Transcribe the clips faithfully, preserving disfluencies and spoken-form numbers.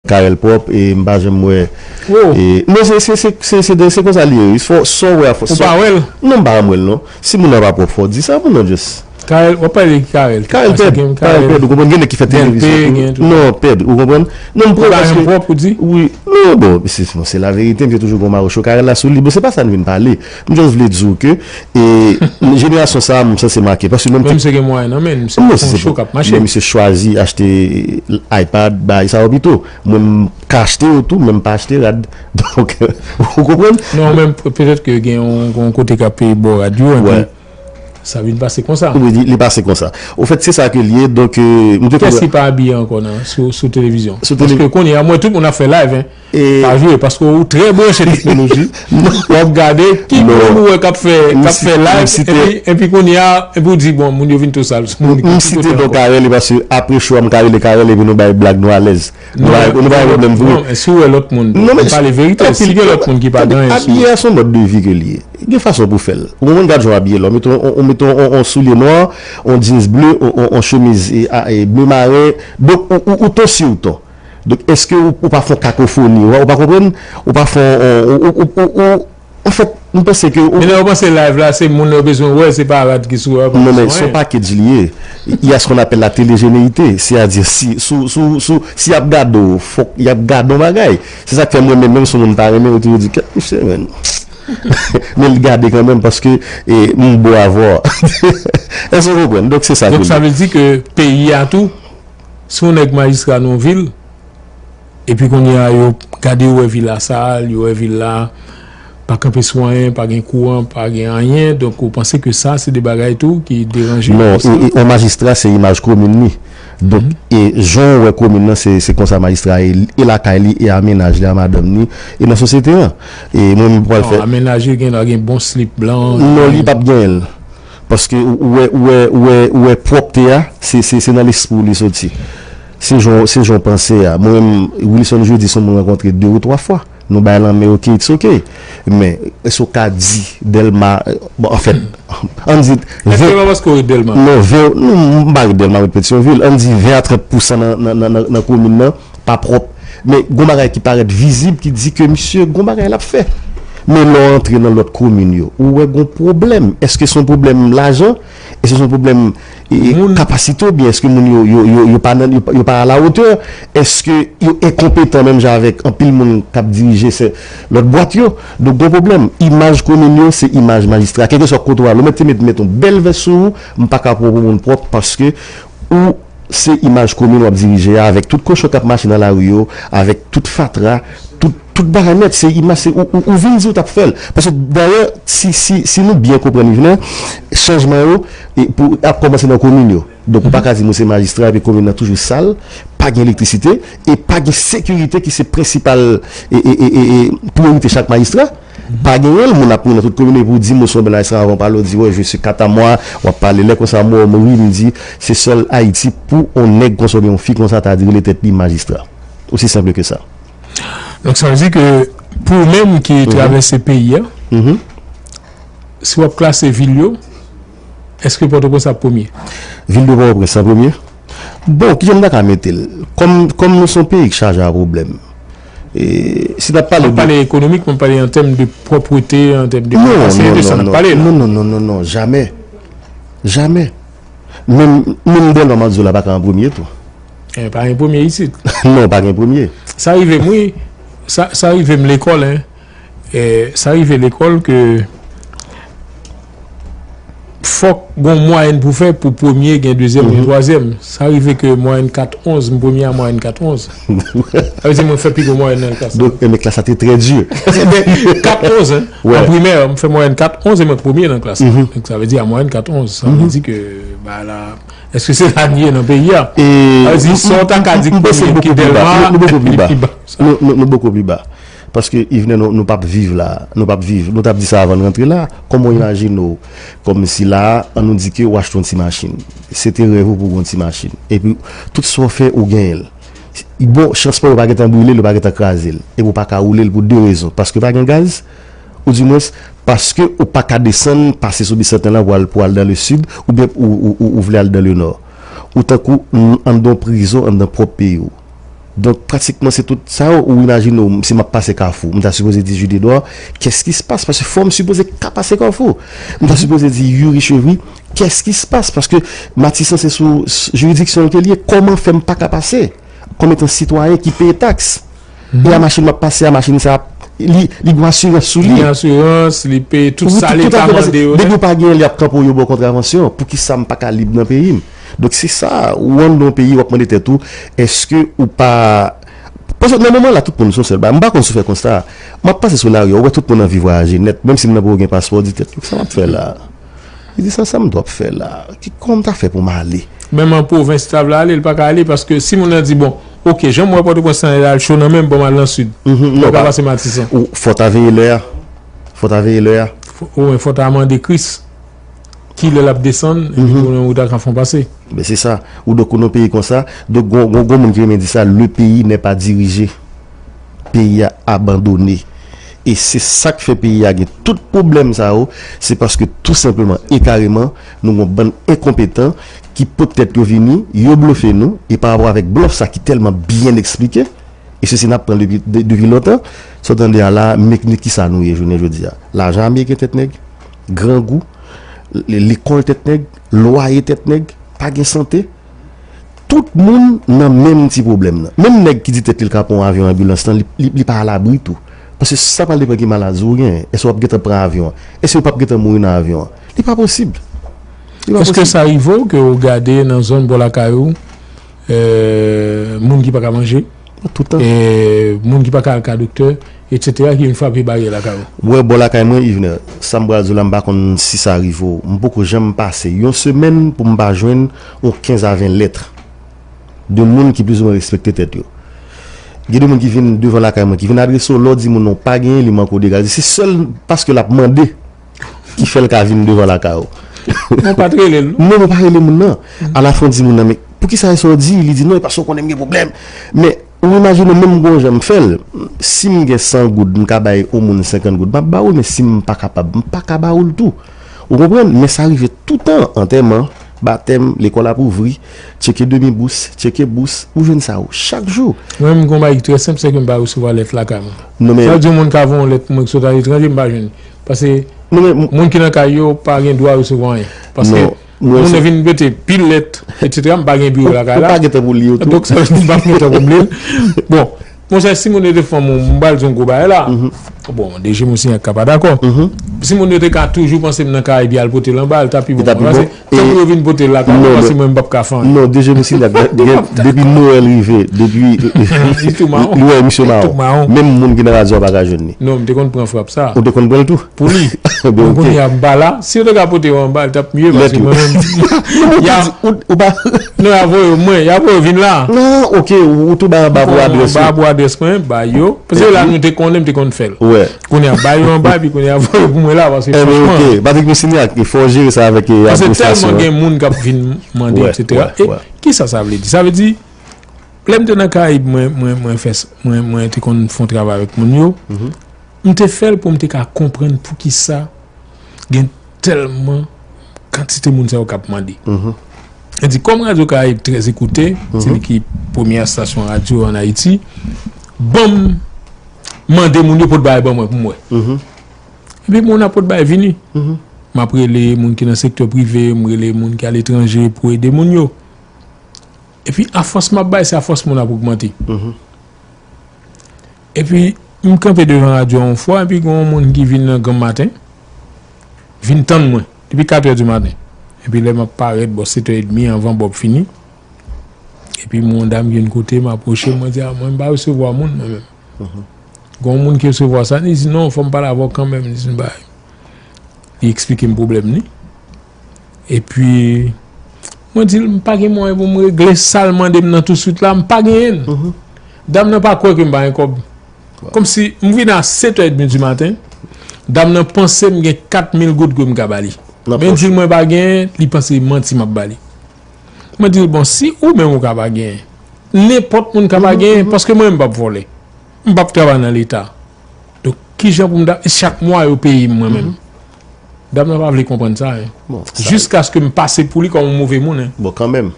Karèl pwòp, e m pa janm wè. E, non, se, se, se, se, se, se konsa li ye, wi. Fò, sa w wè a, fò, ou pa wè l? Non, m pa janm wè l, non. Si moun nan pa pwòp, fò w di sa, moun nan just. Karèl, w ap pale de Karèl. Karèl pèd, Karèl pèd, ou konprann, gen nèg ki fè televizyon tou. Non, pèd, ou konprann? Non, m pran paske pwòp, ou di? Wi, non, bon, se, bon, se laverite, misye toujou gon mawocho Karèl la sou li. Bon, se pa sa n vin pale. M just vle di w ke, e, jenerasyon sa a, m sanse make, paske menm. Men misye gen mwayen nan men l, misye fè yon cho k ap mache. Men misye chwazi achte iPad, bay sa yo pito. Mwen, m ka achte yo tou, men m pa achte rad. Donk, ou konprann? Non, men petèt ke gen yon, yon kote k ap peye bò rad yo, epi sa vin pase konsa. Wi, li, li pase konsa. Ofèt, se sa ke l ye, donk, e, m te. Kiyès ki pa abiye ankò nan, sou, sou televizyon? Sou tele- Paske kounye a, mwen, tout moun ap fè live, en. E pa jwe, paske ou trè branche teknoloji. W ap gade ki moun ou wè k ap fè, k ap fè live, epi, epi kounye a, epi ou di, bon, moun yo vin twò sal sou moun ki sou kote ankò. M site non Karèl, e paske apre cho a, m ka rele Karèl, epi nou bay blag, nou alèz. Nou pa, nou pa gen pwoblèm vre. Non, men si w wè lòt moun, non, men pale verite, si gen lòt moun ki pa gen anyen sou yo. Abiye a se yon mòd de vi ke l ye. Gen fason pou w fè l. Ou konprann, gad jan w abiye la. Ou mete yon, ou mete yon, yon, yon soulye nwa, yon jeans ble, yon, yon, yon chemiz e, a, e ble maren. Donk, ou, ou, ou ton si w ton. Donk, èske ou, ou pa fè yon kakofoni, ou pa, ou pa konprann? Ou pa fè yon, yon, ou, ou, ou, ou, anfèt, m panse ke ou. Men lè yo panse live la, se moun yo bezwen wè, se pa rad ki sou yo, pa bezwen anyen. Non, men se yon package li ye. Il y a ce qu'on appelle la télégénéité, c'est-à-dire si, sou, sou, sou, si y ap gade w, fòk y ap gade yon bagay. Se sa k fè mwen menm, menm si yon moun pa renmen, yo toujou di, kèt misye, men. Men l gade kanmenm paske, e, m bon avè w. Èske w konprann? Donk, se sa ke l ye. Donk, sa vle di ke peyi a tou, si yon nèg majistra nan yon vil, epi kounye a, yo gade, yo wè vil la sal, yo wè vil la pa kanpe sou anyen, pa gen kouran, pa gen anyen. Donk, ou panse ke sa, se de bagay tou ki deranje majistra? Non, e, e, yon majistra, se imaj komin li. Donk, e jan w wè komin nan, se, se konsa majistra ye, e lakay li, e a mennaj li, a madanm li, e nan sosyete an. E mwen menm, m pral fè. Non, a mennaj li, gen dwa gen bon slip blan. Non, li p ap genyen l. Paske ou, ou wè, ou wè, ou wè, ou wè pwòpte a, se, se, se nan lespri w li soti. Se jan, se jan w panse a. Mwen menm, Wilson Jeudi, se yon moun m rankontre de ou twa fwa. Nou bay lanmen, ok, it's ok. Men, èske w ka di Dèlma, bon, anfèt, ann di. Èske se pa paske w ret Dèlma? Non, ven, non, m pa ret Dèlma, m ret Petyonvil. Ann di ven a trant pousan nan, nan, nan, nan, nan komin nan pa pwòp. Men gon bagay ki parèt vizib ki di ke misye gon bagay l ap fè. Men lè w antre nan lòt komin yo, ou wè gon pwoblèm. Èske se yon pwoblèm lajan? Èske se yon pwoblèm, e, e, kapasite oubyen èske moun yo, yo, yo, yo pa nan, yo, pa- yo pa alawotè? Èske yo enkonpetan menm jan avèk anpil moun k ap dirije se lòt bwat yo? Donk, gon pwoblèm. Imaj komin yo, se imaj majistra. Kèlkeswa kote w ale, ou mèt te met, met yon bèl vès sou ou, m pa ka pran w pou moun pwòp paske ou se imaj komin w ap dirije a, avèk tout kochon k ap mache nan lari yo, avèk tout fatra, tout, tout bagay nèt, se imaj, se ou, ou, ou vin di w t ap fè l. Paske dayè, si, si, si nou byen konprann, Yvener, chanjman yo, e, pou, ap kòmanse nan komin yo. Donk, ou pa ka di m ou se majistra epi komin nan toujou sal, pa gen elektrisite, e pa gen sekirite ki se prensipal, e, e, e, e, e, priyorite chak majistra. Pa genyen l, moun ap mouri nan tout komin, epi w di m ou se yon bèl majistra, avan w pale, w di, ouais, je suis cathamois, w ap pale, lè konsa, mwen, m ri, m di, se sèl Ayiti pou yon nèg konsa oubyen yon fi konsa ta di rele tèt li majistra. Aussi simple que ça. Donk, sa vle di ke pou ou menm ki travèse peyi a, si w ap klase vil yo, èske Pòtoprens ap premye? Vil de Pòtoprens an premye? Bon, kijan m ta ka mete l? Kòm, kòm nou se yon peyi k chaje a pwoblèm, e, si n ap pale de. Mwen pale ekonomik, mwen pale an tèm de pwòpte, an tèm de kapasite de sa n ap pale la. Non, non, non, non, non, jamè. Jamè. Menm, menm Dèlma m ap di w la pa ka an premye tou. E, pa gen premye isit. Non, pa gen premye. Sa rive m, wi. Sa, sa rive m lekòl, en. E, sa rive lekòl ke fòk gon mwayèn pou fè pou premye gen dezyèm, gen twazyèm. Sa rive ke mwayèn kat onz, m premye a mwayèn kat onz. Sa vle di mwen fè pi gwo mwayèn nan klas la. Donk, e, men klas la te trè di. Kat onz, en. An primè, m fè mwayèn kat onz e mwen premye nan klas la. Donk, sa vle di a mwayèn kat onz. Sa vle di ke, ba la, èske se la n ye nan peyi a? Sa vle di, sa w ta ka di k premye ki Dèlma, li pi ba. Nou, nou, nou bòko pi ba. Paske, Yvener, nou, nou p ap viv la. Nou p ap viv. Nou t ap di sa avan n rantre la. Kòman w imajine w? Kòmsi la, ann nou di ke w achte yon ti machin. Se te rèv ou pou w gen yon ti machin. Epi, tout sa w fè, ou genyen l. Bon, chans pa w, yo pa gentan brile l, yo pa gentan kraze l. Epi w pa ka woule l pou de rezon. Paske pa gen gaz, oudimwens, paske ou pa ka desann, pase sou Bisantnè la pou al, pou al dans le sud, oubyen ou, ou, ou, ou vle al dans le nord. Ou tankou n-, anndan yon prizon, anndan pwòp peyi w. Donk, pratikman, se tout sa yo, ou imajine w, si m ap pase Kafou, m ta sipoze di Jude Edouard, qu'est-ce qui se passe? Paske fò m sipoze ka pase Kafou. M ta sipoze di Youri Chevry, qu'est-ce qui se passe? Paske Matisan se sou s- jiridiksyon l ke l ye, kòman fè m pa ka pase? Kòm etan sitwayen ki peye taks. E a machin m ap pase, a machin sa, li, li gen asirans sou li. Li gen asirans, li peye tout sa Leta mande yo. Depi w pa genyen, li ap kanpe w, yo ba w kontravansyon. Poukisa m pa ka lib nan peyi m? Donk, se sa, ou anndan yon peyi, w ap mande tèt ou, èske ou pa Paske nan moman la, tout moun se yon sèl bagay. M pa konn si w fè konsta a. M ap pase sou lari a, ou wè tout moun anvi vwayaje nèt. Menm si m nan peyi w gen paspò, w di tèt ou, sa m ap fè la? Li di sa, sa m dwe ap fè la? Ki, kòman m ta fè pou m ale? Menm an pwovens, si ta vle ale, li pa ka ale, paske si moun nan di, bon, oke, jan m wè Pòtoprens lan, l al cho nan men m, ban m al nan sid. Mwen ka pase Matisan. Ou, fò w ta veye lè a. Fò w ta veye lè a. Fò, ou, fò w ta mande Kris. Kilè l ap desann, epi konnen ou ta ka fè yon pase. Ben, se sa. Ou donk, ou nan peyi konsa. Donk, gon, gon, gon moun ki renmen di sa, le pays n'est pas dirigé. Peyi a abandone. E se sa k fè peyi a gen tout pwoblèm sa yo, se paske tou senpleman e kareman, nou gon bann enkonpetan ki pot tèt yo vini, yo blofe nou, e pa rapò avèk blòf sa ki tèlman byen eksplike, e se si n ap pran depi, de- depi lontan, sa w tande a la, men ki sa nou ye jounen jodi a. Lajan ameriken tèt nèg, grangou, le- lekòl tèt nèg, lwaye tèt nèg, pa gen sante. Tout moun nan menm ti pwoblèm nan. Menm nèg ki di tèt li l ka pran yon avyon anbilans lan, li, li, li pa alabri tou. Paske sa pral depann ki maladi w gen. Èske w ap gentan pran avyon an? Èske w p ap gentan mouri nan avyon an? Li pa posib. Li pa posib. Èske sa rive w ke w gade nan zòn bò lakay ou, euh, moun ki pa ka manje, Toutan. E moun ki pa ka al ka doktè, etsetera, ki vin frape baryè lakay ou. Ou wè bò lakay mwen, Yvener, sa m pral di w la, m pa konn si sa rive w. M poko janm pase yon semèn pou m pa jwenn yon kenz a ven lèt de moun ki plizoumwen respekte tèt yo. Gen de moun ki vin devan lakay mwen, ki vin adrese w, lè w di moun nan w pa genyen, li manke w degaje. Se sèl paske l ap mande ki fè l ka vin devan lakay ou. Mwen pa t rele l, non. Non, mwen pa rele moun nan. Alafen w di moun nan, men poukisa e sa w di? Li di, non, e paske w konnen m gen pwoblèm. Men, ou imajine w, menm gon jan m fè l, si m gen san goud, m ka bay yon moun senkant goud, m ap ba ou l, men si m pa kapab, m pa ka ba ou l tou. Ou konprann? Men sa rive toutan, antèman, batèm, lekòl ap ouvri, tcheke demi bous, tcheke bous, ou jwenn sa yo chak jou. Mwen menm, gon bagay ki trè senp, se ke m pa resevwa lèt lakay mwen. Non, men sa vle di, yon moun ka voye yon lèt pou mwen ki sot aletranje, m pa jwenn. Paske non, men moun ki nan kay yo pa gen dwa resevwa anyen. Paske non, moun nan vin mete pil lèt, etsetera, m pa gen biwo lakay la. Ou pa gen tan pou li yo tou. Donk, sa vle di, m pa gen tan pou m li l. Bon, monchè, si moun yo te fanm ou, m pral di yon gwo bagay la. Bon, D G Moussignac ka pa dakò. Si moun yo te ka toujou panse m nan kay epi al pote l anba, l ta pi bon pou mwen. Paske tankou yo vin pote l lakay mwen, paske mwen, m p ap ka fè anyen. Non, D G Moussignac, depi Nwèl rive, depi li wè misye mawon. Menm moun ki nan radyo a pa ka jwenn li. Non, m te konn pran frap sa. Ou te konn pran l tou? Pou li. Bon, kounye a, m pa la. Si yo te ka pote yo anba, l t ap mye, paske mwen menm, y a, non, y a voye mwen, y a voye vin la. Non, oke, ou tou bay anba pou adrès ou. Anba pou adrès mwen, bay yo. Paske la, nou te konnen, m te konn fè l. Kounye a, bay yo anba, epi kounye a, voye pou mwen la, paske franchman. Ebyen, oke. Patrick Moussignac, fò w jere sa avèk, eh, administrasyon an. Paske tèlman gen moun k ap vin mande, etsetera. E kisa sa vle di? Sa vle di, lè m te nan Karayib, mwen, mwen, mwen fè s-, mwen, mwen te konn fè yon travay avèk moun yo. M te fè l pou m te ka konprann poukisa gen tèlman kantite moun sa yo k ap mande. E di, kòm Radyo Karayib trè ekoute, se li ki premyè estasyon radyo ann Ayiti, ban m mande moun yo pot bagay ban mwen pou m wè. Epi moun ap pot bagay vini. M ap rele moun ki nan sektè prive, m rele moun ki aletranje pou ede moun yo. Epi afòs m ap bay, se afòs moun ap ogmante. Epi m kanpe devan radyo a yon fwa, epi gen yon moun ki vin nan granm maten, vin tann mwen depi kat è di maten. Epi lè m ap parèt bò sèt è edmi, anvan Bòb fini, epi m wè yon dam ki vin kote m, apwoche m, mwen di, a, mwen m pa resevwa moun mwen menm. Gen yon moun ki resevwa sa, li di, non, fò m pale avè w kanmenm, li di m bagay. Li eksplike m pwoblèm li. Epi, mwen di l, m pa gen mwayen pou m regle sa l mande m nan touswit la, m pa genyen l. Dam nan pa kwè ke m pa gen kòb. Kòmsi m vin a sèt è edmi di maten, dam nan panse m gen kat mil goud ke m ka ba li. Men di l mwen pa genyen, li panse manti m ap ba li. Mwen di l, bon, si ou menm ou ka pa genyen, nenpòt moun ka pa genyen, paske mwen menm m p ap vòlè. M p ap travay nan Leta. Donk, kijan pou m ta, chak mwa yo peye m mwen menm? Dam nan pa vle konprann sa, en. Jiskaske m pase pou li kòm yon move moun, en. Bon, kanmenm,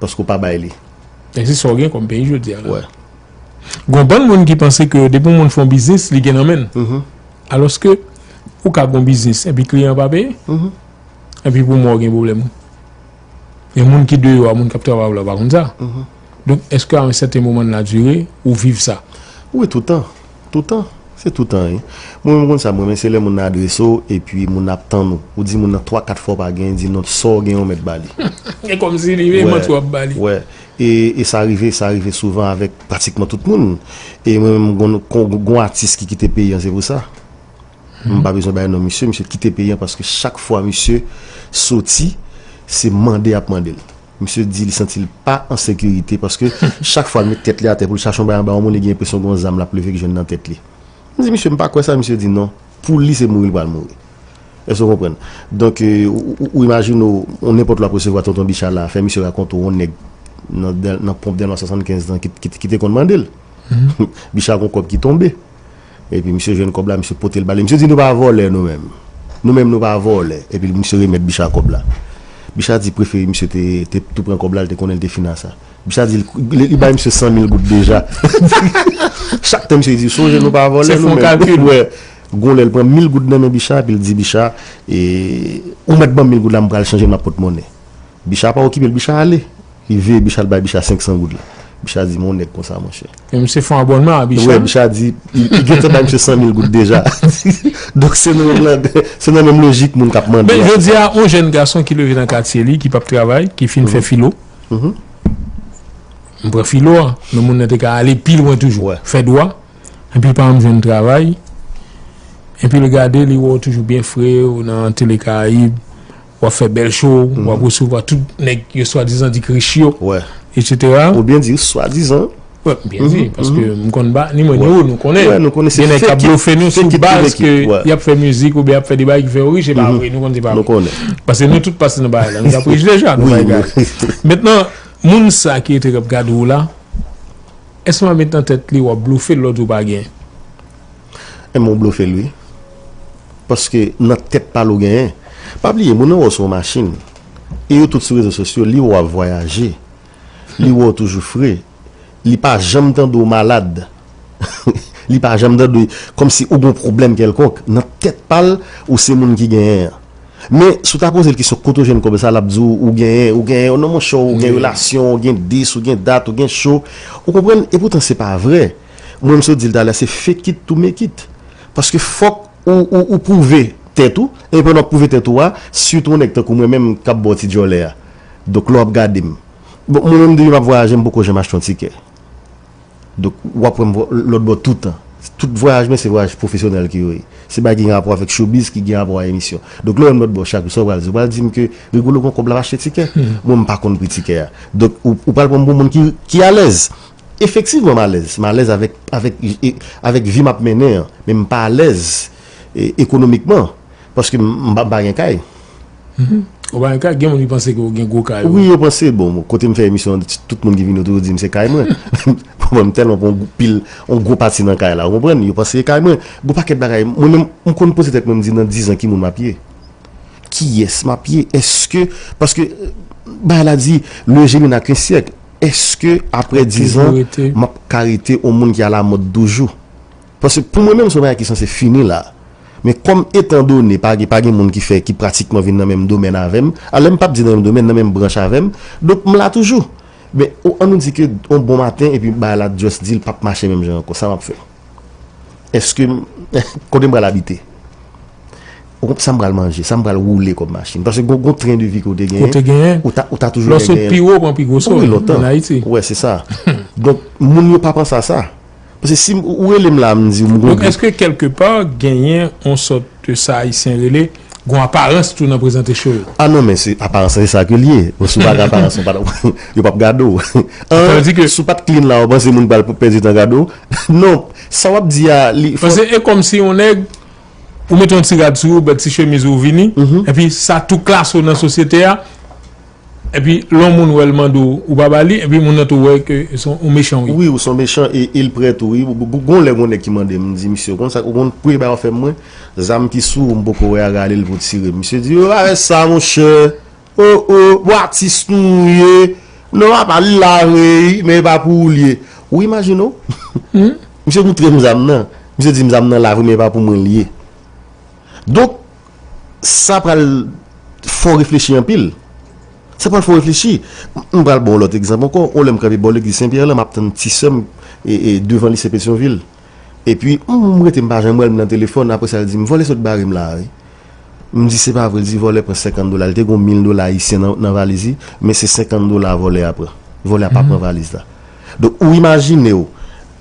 paske w pa bay li. E se sa w gen kòm peyi jodi a la. Wè. Gon bann moun ki panse ke depi yon moun fè yon biznis, li gen nan men l. Alòske, ou ka gon biznis, epi kliyan pa peye, epi pou mwen, ou gen pwoblèm. Gen moun ki deyò a, moun k ap travay la, pa konn sa. Donk, èske a yon sèten moman nan ladire, ou viv sa? Wi, toutan. Toutan. Se toutan, wi. Mwen menm konn sa, mwen, men se lè moun nan adrese w, epi moun nan ap tann ou. Ou di moun nan twa, kat fwa w pa genyen, di non, sa w genyen, w mèt ba li. E kòmsi li menm tou ap ba li. Wè. E, e sa rive, sa rive souvan avèk pratikman tout moun. E mwen menm, gon, gon, gon atis ki kite peyi an, se pou sa. M pa bezwen bay non misye, misye kite peyi an paske chak fwa misye soti, se mande y ap mande l. Misye di li santi l pa an sekirite paske chak fwa l met tèt li atè pou l chache yon bagay anba yon moun, li gen enpresyon gen yon zam l ap leve k jwenn nan tèt li. M di misye, m pa kwè sa, misye di non. Pou li, se mouri l pral mouri. Èske w konprann? Donk, euh, ou, ou, ou imajine w, yon nenpòt lè w ap resevwa tonton Bicha la, fè misye rakonte w yon nèg nan, nan ponp Dèlma swasannkenz lan ki, ki, ki te konn mande l. Bicha gon kòb ki tonbe. Epi misye jwenn kòb la, misye pote l ba li. Misye di, "Nou pa vòlè nou menm. Nou menm nou pa vòlè." Epi misye remèt Bicha kòb la. Bicha di prefere misye te, te tou pran kòb la, li te konnen li te fin a sa. Bicha di, li, li bay misye san mil goud deja. Chak tan misye di, "Sonje nou pa vòlè nou menm." Wè, gon lè l pran mil goud nan men Bicha, epi l di Bicha, e, "Ou mèt ban m mil goud la, m pral chanje, m ap pot monnen." Bicha pa okipe l, Bicha ale. Li veye Bicha, l bay Bicha senk san goud la. Bicha di, "Mon nèg konsa, monchè." E misye fè yon abònman a Bicha. Wè, Bicha di, li, li gentan bay misye san mil goud deja. Donk, se nan menm, se nan menm lojik moun k ap mande a. Men jodi a, yon jèn gason ki leve nan katye li, ki p ap travay, ki fin fè filo. M pran filo a, men moun nan te ka ale pi lwen toujou. Fè dwa, epi l pa janm jwenn travay. Epi l gade, li wè w toujou byen fre, ou nan Tele Karayib, w ap fè bèl show, w ap resevwa tout nèg yo swadizan di k rich yo, etsetera. Ou byen di swadizan. Wè, byen di, paske m konn ba, ni mwen ni ou, nou konnen. Gen nèg k ap blofe nou sou baz ke y ap fè mizik oubyen y ap fè de bagay ki fè yo rich, e pa vre, nou konn se pa vre. Paske nou tout pase nan bagay la, nou t ap rich deja, nou pa egare. Mentnan, moun sa ki rete k ap gade w la, èske w pa met nan tèt li w ap blofe l lè w di w pa gen? Enben, w blofe l, wi. Paske nan tèt pa l ou genyen. Pa bliye, moun nan wè w sou yon machin. E yo tout sou rezo sosyo, li wè w ap vwayaje. Li wè w toujou fre. Li pa janm tande w malad. Li pa janm tande w kòmsi ou gon pwoblèm kèlkonk. Nan tèt pa l, ou se moun ki genyen an. Men, si w ta poze l kesyon, kote w jwenn kòb sa, l ap di w, ou genyen, ou genyen, non, monchè, ou gen relasyon, ou gen dis, ou gen dat, ou gen cho. Ou konprann? E poutan, se pa vre. Mwen, m sot di l talè, se fake it to make it. Paske fòk ou, ou, ou pwouve tèt ou, e pandan w ap pwouve tèt ou a, sitou yon nèg tankou mwen menm k ap ba w ti djòlè a. Donk, lè w ap gade m. Bon, mwen menm, depi m ap vwayaje, m poko janm achte yon tikè. Donk, w ap wè m lòt bò toutan. Tout vwayaj mwen, se vwayaj pwofesyonèl ke yo ye. Se bagay ki gen rapò avèk showbiz, ki gen rapò a emisyon. Donk, lè w wè m lòt bò chak jou, sa w pral di? Ou pral di m ke Rigolo gon kòb, l ap achte tikè? Mwen, m pa konn pri tikè a. Donk, ou, ou pral pran m pou moun ki, ki alèz. Efektivman, m alèz. M alèz avèk, avèk, e, avèk vi m ap mennen an. Men m pa alèz, e, ekonomikman. Paske m, m pa, m pa gen kay. Ou pa gen kay, gen moun ki panse ke w gen gwo kay, wi. Wi, yo panse, bon, kote m fè emisyon an, tout moun ki vini otou yo di m se kay mwen. Bon, m tèlman pran yon pil, yon gwo pati nan kay la, ou konprann? Yo panse se kay mwen. Gon pakèt bagay. Mwen menm, m konn poze tèt mwen, m di, "Nan diz an, ki moun m ap ye? Kiyès m ap ye? Èske," paske, euh, bagay la di, "Le jeune n'a qu'un siècle." Èske, apre diz an, m ap ka rete yon moun ki alamòd toujou? Paske pou mwen menm, se yon bagay ki sanse fini la. Men kòm etandone pa gen, pa gen moun ki fè, ki pratikman vin nan menm domèn avè m, alò m p ap di nan menm domèn, nan menm branch avè m, donk m la toujou. Men, o, ann nou di ke yon bon maten, epi bagay la just di l p ap mache menm jan ankò, sa m ap fè? Èske m, kote m pral abite? Ou konprann, sa m pral manje, sa m pral woule kòm machin? Paske gon, gon tren de vi ke w te genyen, ou ta, ou ta toujou genyen. Lè w sot pi wo, pran pi gwo so, wi, lontan, ann Ayiti. Wè, se sa. Donk, moun yo pa panse a sa. Paske si m, ou rele m la, m di w m gon... Donk, èske kèlkepa genyen yon sòt de sa Ayisyen rele, gon aparans tou nan prezante show yo? A non, men se aparans lan, se sa ke l ye. Bon, si w pa gen aparans, yo p ap, yo p ap gade w. An, si w pa t clean la, ou panse moun pral pèdi tan gade w? Non, sa w ap di a, li... Paske e kòmsi yon nèg, ou mete yon ti rad sou ou, bèl ti chemiz ou vini, epi sa tou klase w nan sosyete a. Epi, lè yon moun wè l mande w, ou pa ba li, epi moun nan tou wè ke se yon mechan w ye. Wi, ou se yon mechan, e, e l prè tou, wi. Gon lè, gon nèg ki mande m, m di, "Misye, ou konn sa, ou konn premye bagay w ap fè mwen? Zam ki sou ou, m poko wè a, rale l pou w tire m." Misye di, "Yo, pa fè sa, monchè. O, o, bon, atis nou ye. Non, papa, li la vre, wi, men e pa pou ou l ye." Ou imajine w? Misye moutre m zam nan. Misye di m zam nan la vre, men e pa pou mwen li ye. Donk, sa pral fè w reflechi anpil. Sa pral fè w reflechi. M pral ba w lòt egzanp ankò. On lè m kanpe bò legliz Sen Pyè la, m ap tann ti sè m e, e, devan lise Petyonvil. Epi, m, m rete, m pa janm wè l, m nan telefòn. Apre sa, l di m, "Vòlè sot bare m la a, wi." M di, "Se pa vre." L di, "Vòlè pran senkant dola." Li te gen yon mil dola ayisyen nan, nan valiz li, men se senkant dola vòlè a pran. Vòlè a pa pran valiz la. Donk, ou imajine w,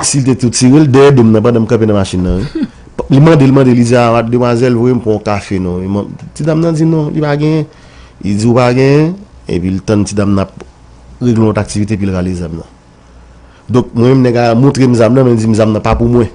si l te tou tire l dèyè do m nan pandan m kanpe nan machin nan, wi. Li mande, li mande, li di, "A, demwazèl, voye m pran yon kafe, non." Li man-, ti dam nan di, "Non, li pa genyen." Li di, "Ou pa genyen?" Epi l tann ti dam nan ap regle yon lòt aktivite, epi l rale zam nan. Donk, mwen menm, nèg la moutre m zam nan, men l di m zam nan pa pou mwen.